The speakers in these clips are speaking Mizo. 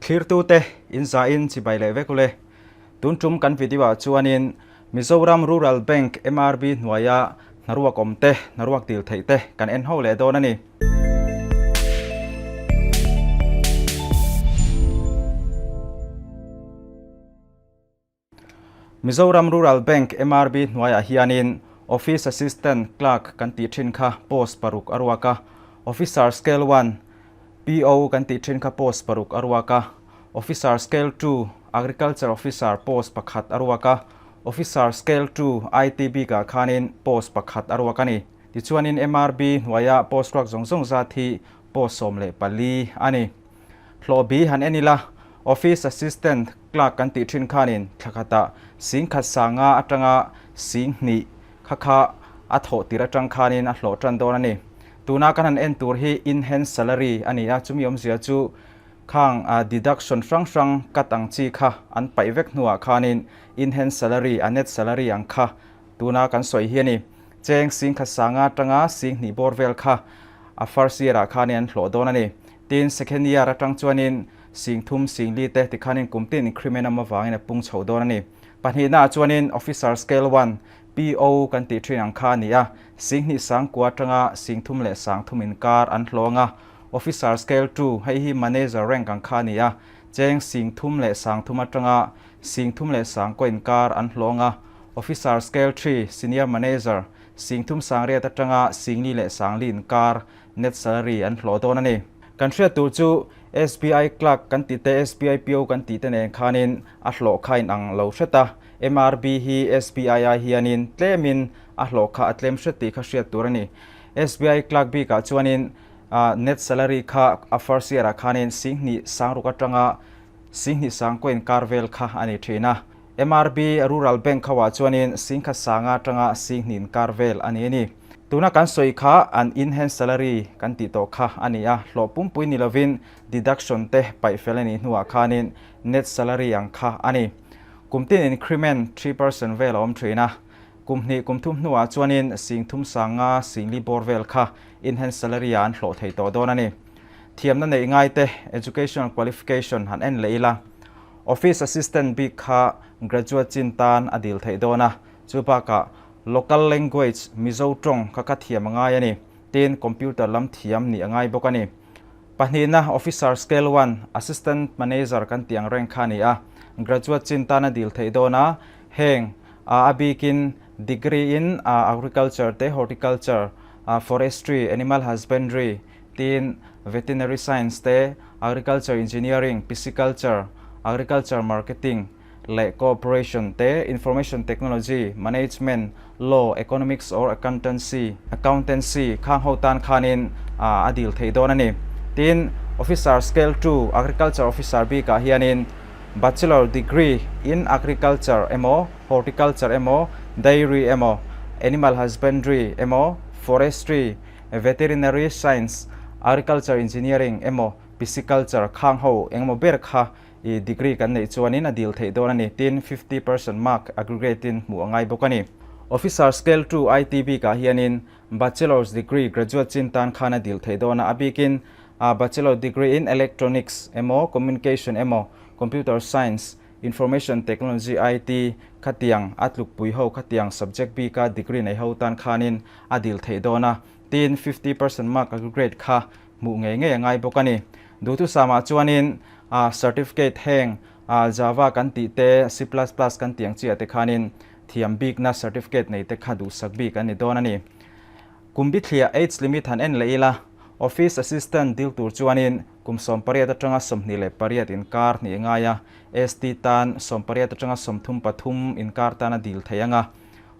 Thlirtute in zahin chibai leh vek ule. Tun tum kan video ah chuanin Mizoram Rural Bank, MRB, hnuaia hnaruak awm te, hnaruak dil theih te kan en ho leh dawn a ni. Mizoram Rural Bank, MRB, hnuaiah hianin Office Assistant Clerk kan tih thin kha post paruk a ruak a, Officer Scale One, PO, kan tih thin kha post paruk a ruak a, Officer Scale Two, Agriculture Officer post pakhat a ruak a, Officer Scale Two, IT bikah khanin post pakhat a ruak a ni. Tichuanin MRB hnuaia post ruak zawng zawng zat hi post 14 a ni. Hlawh bi han en ila, Office Assistant Clerk kan tih thin khanin thla khatah 10,000 sanga atanga 2000 kha kha a thawh tir atang khanin a hlawh tan dawn a ni. Tuna kan han en tur hi in-hand salary a ni a, chumi awmzia chu khang deduction hrang hrang cut ang chi kha an paih vek hnuah khanin in-hand salary, a net salary ang kha Tuna kan sawi hi a ni. Cheng 10,000 sanga atanga 20,000 bawr vel kha a first year ah khanin an hlawh dawn a ni. Tin, second year atang chuanin 3000, 4000 te tikhanin kum tin increment awm avangin a pung chho dawn a ni. Pahnihna ah chuanin Officer Scale One, PO, kan tih thin ang kha a ni a, 2000 sangkua atanga 3000 leh 3000 inkar an hlawh ang a. Officer Scale Two, hei hi Manager rank ang kha a ni a, cheng 3000 leh 3000 atanga 3000 leh sangkaw inkar an hlawh ang a. Officer Scale Three, Senior Manager, 3000 sangriat atanga 4000 leh 4000 inkar net salary an hlawh dawn a ni. Kan hriat tur chu SBI Clerk kan tih te, SBI PO kan tih te nen khanin a hlawh kha inang lo hret a, MRB hi SBI ai hianin tlemin a hlawh kha a tlem hret tih kha hriat tur a ni. SBI Clerk bikah chuanin net salary kha a first year ah khanin 2000 sangruk atanga 2000 sangkaw inkar vel kha a ni thin a. MRB Rural Bank ho ah chuanin 10,000 sanga atanga 20,000 inkar vel a ni a ni. Tuna kan sawi kha an in-hand salary kan tih tawh kha a ni a, hlawh pumpui ni lovin deduction te paih fel a nih hnuah khanin net salary ang kha a ni. Kum tin increment 3% vel a awm thin a, kum hnih kum thum hnuah chuanin 3000 sanga 40 bawr vel kha in-hand salary ah an hlawh thei tawh dawn a ni. Thiamna neih ngai te educational qualification han en leh ila. Office Assistant bik kha graduate chin tan a dil theih dawn a, chu bakah local language Mizo tawng kha kha thiam a ngai a ni, tin computer lam thiam nih a ngai bawk a ni. Pahnihna Officer Scale One, Assistant Manager kan tih ang reng kha a ni a, graduate chin tan a dil theih dawn a, heng a bikin degree in Agriculture te, Horticulture, Forestry, Animal Husbandry, Tin, Veterinary Science te, Agriculture Engineering, Pisciculture, Agriculture Marketing leh Cooperation te, Information Technology, Management, Law, Economics or Accountancy, Accountancy, khang ho tan khanin a dil thei dawn a ni. Tin, Officer Scale Two, Agriculture Officer bikah hianin Bachelor Degree in Agriculture emaw, Horticulture emaw, Dairy emaw, Animal Husbandry emaw, Forestry, Veterinary Science, Agriculture Engineering emaw Pisciculture khang ho engemaw ber kha i degree kan neih chuanin a dil theih dawn a ni. Tin, 50% mark aggregate in hmuh a ngai bawk a ni. Officer Scale Two IT bikah hianin Bachelor's degree graduate chin tan khan a dil theih dawn a, a bikin Bachelor degree in Electronics emaw Communication emaw Computer Science, Information Technology, IT, khatiang a tlukpui ho khatiang subject bika degree nei ho tan khanin a dil theih dawn a, tin 50% mark aggregate kha hmuh ngei ngei a ngai bawk a ni. Duhthusam ah chuanin certificate heng Java kan tih te, C plus plus kan tih ang chi ah te khanin thiam bikna certificate nei te kha duhsak bik an ni dawn a ni. Kum bithliah age limit han en leh ila, Office Assistant dil tur chuanin kum 18 atanga 28 inkar hnih ngai a, ST tan 18 atanga 33 inkar tan a dil thei ang a.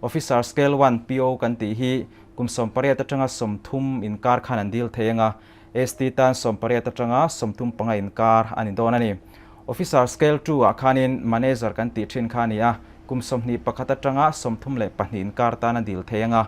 Officer Scale One, PO, kan tih hi kum 18 atanga 30 inkar khan an dil thei ang a, ST tan 18 atanga 35 inkar a ni dawn a ni. Officer Scale Two ah khanin Manager kan tih thin kha a ni a, kum 21 atanga 32 inkar tan a dil thei ang a.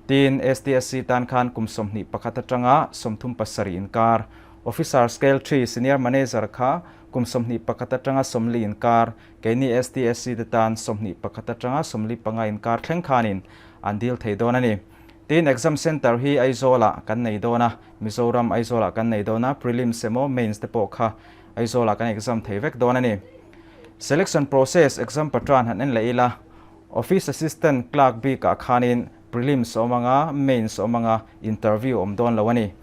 Tin, STSC tan khan kum 21 atanga 37 inkar, Officer Scale Three, Senior Manager kha kum 21 atanga 40 inkar, keini STSC te tan 21 atanga 45 inkar thleng khanin an dil thei dawn a ni. Tin, Exam Centre hi Aizawlah kan nei dawn a, Mizoram Aizawlah kan nei dawn a, Prelims emaw Mains te pawh kha. Aizawlah kan exam thei vek dawn a ni. Selection process exam patran han en leh ila, Office Assistant Clerk bikah khanin Prelims awm anga, Mains awm anga, Interview awm dawn lo a ni.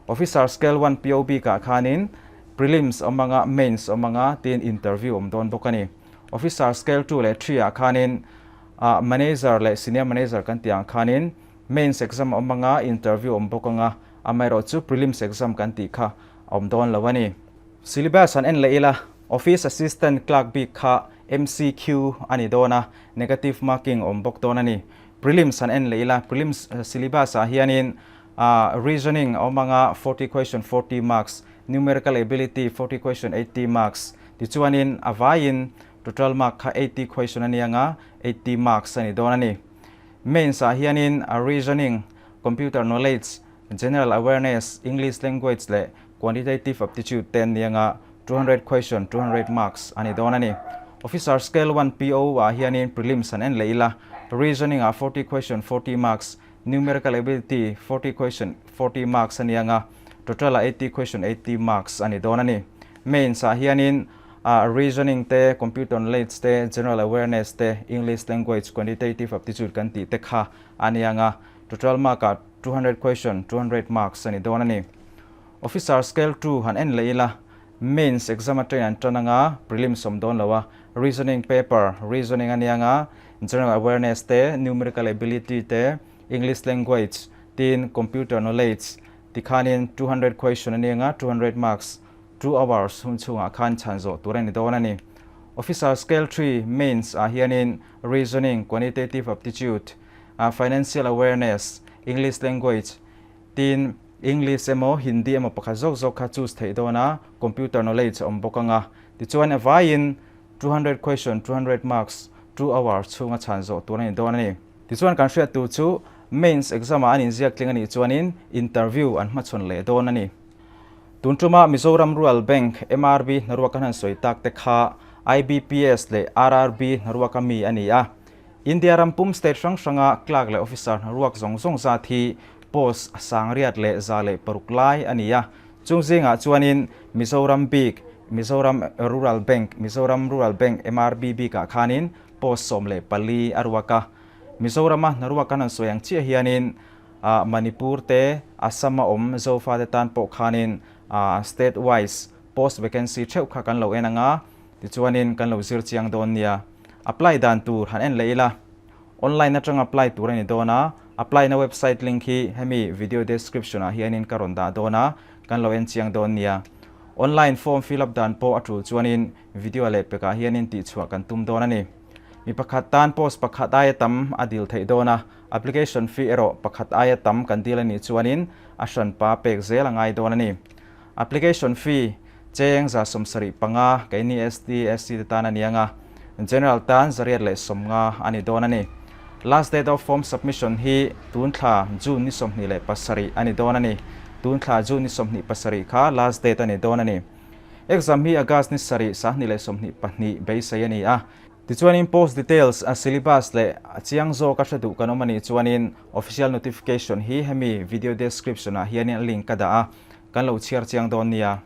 Officer Scale One PO bikah khanin Prelims awm anga, Mains awm anga tiin Interview awm dawn bawk a ni. Officer Scale Two leh Three ah khanin Manager leh Senior Manager kan tih ang khanin Mains exam awm anga, Interview awm bawk anga, amaherawhchu Prelims exam kan tih kha a awm dawn lo a ni. Syllabus han en leh ila, Office Assistant Clerk bik kha MCQ a ni dawn a, negative marking awm bawk dawn a ni. Prelims han en leh ila, Prelims syllabus ah hianin Reasoning a awm anga 40 question 40 marks, Numerical Ability 40 question 80 marks tichuanin a vaiin total mark kha 80 question a ni anga 80 marks a ni dawn a ni. Mains ah hianin Reasoning, Computer Knowledge, General Awareness, English Language leh Quantitative Aptitude te an ni anga 200 question 200 marks a ni dawn a ni. Officer Scale One PO ah hianin Prelims an en leh ila, Reasoning ah 40 question 40 marks, Numerical Ability 40 question 40 marks a ni anga total ah 80 question 80 marks a ni dawn a ni. Mains ah hianin Reasoning te, Computer Knowledge te, General Awareness te, English Language, Quantitative Aptitude kan tih te kha a ni anga total mark ah 200 question 200 marks a ni dawn a ni. Officer Scale 2 han en leh ila, Mains exam atangin an tan anga, Prelims awm dawn lo a, Reasoning paper, Reasoning a nia nga, General Awareness te, Numerical Ability te, English Language tin Computer Knowledge tikhanin 200 question a nia nga, 200 marks, 2 hours hun chhungah khan chhan zawh tur a ni dawn a ni. Officer Scale 3 Mains ah hianin Reasoning, Quantitative Aptitude, Financial Awareness, English Language tin English emaw Hindi emaw pakhat zawk zawk kha choose theih dawn a, Computer Knowledge a awm bawk anga. Tichuan a vaiin 200 question 200 marks 2 hours chhunga chhan zawh tur a ni dawn a ni. Tichuan kan hriat tur chu Mains exam ah an inziak tling a nih chuanin interview an hmachhawn leh dawn a ni. Tun tuma Mizoram Rural Bank, MRB, hnaruak kan han sawi tak te kha IBPS leh RRB hnaruaka mi a ni a. India ram pum state hrang hranga clerk leh officer hnaruak zawng zawng zat hi post a sang riat leh 106 lai a ni a. Chung zingah chuanin Mizoram bik, Mizoram Rural Bank, Mizoram Rural Bank, MRB, bikah khanin post 14 a ruak a. Mizorama hnaruak kan han sawi ang chiah hianin Manipur te, Assam a awm Zofate tan pawh khanin state wise post vacancy theuh kha kan lo en anga tichuanin kan lo zir chiang dawn nia. Apply dan tur han en leh ila, online atang apply tur a ni dawn a, apply na website link hi hemi video description ah hianin ka rawn dah dawn a, kan lo en chiang dawn nia. Online form fill up dan pawh a tul chuanin video leh pekah hianin tihchhuah kan tum dawn a ni. Mi pakhat tan post pakhat aia tam a dil theih dawn a, application fee erawh pakhat aia tam kan dil a nih chuanin a hranpa pek zel a ngai dawn a ni. Application fee cheng 75 keini ST, SC te tan a ni ang a, General tan 150 a ni dawn a ni. Last date of form submission hi tun thla June ni 27 a ni dawn a ni. Tun thla June ni 27 kha last date a ni dawn a ni. Exam hi August ni 7, 2022 beisei a ni a. Tichuanin post details, syllabus leh chiang zawk a hre duh kan awm a nih chuanin official notification hi hemi video description ah hianin a link ka dah a, kan lo chhiar chiang dawn nia.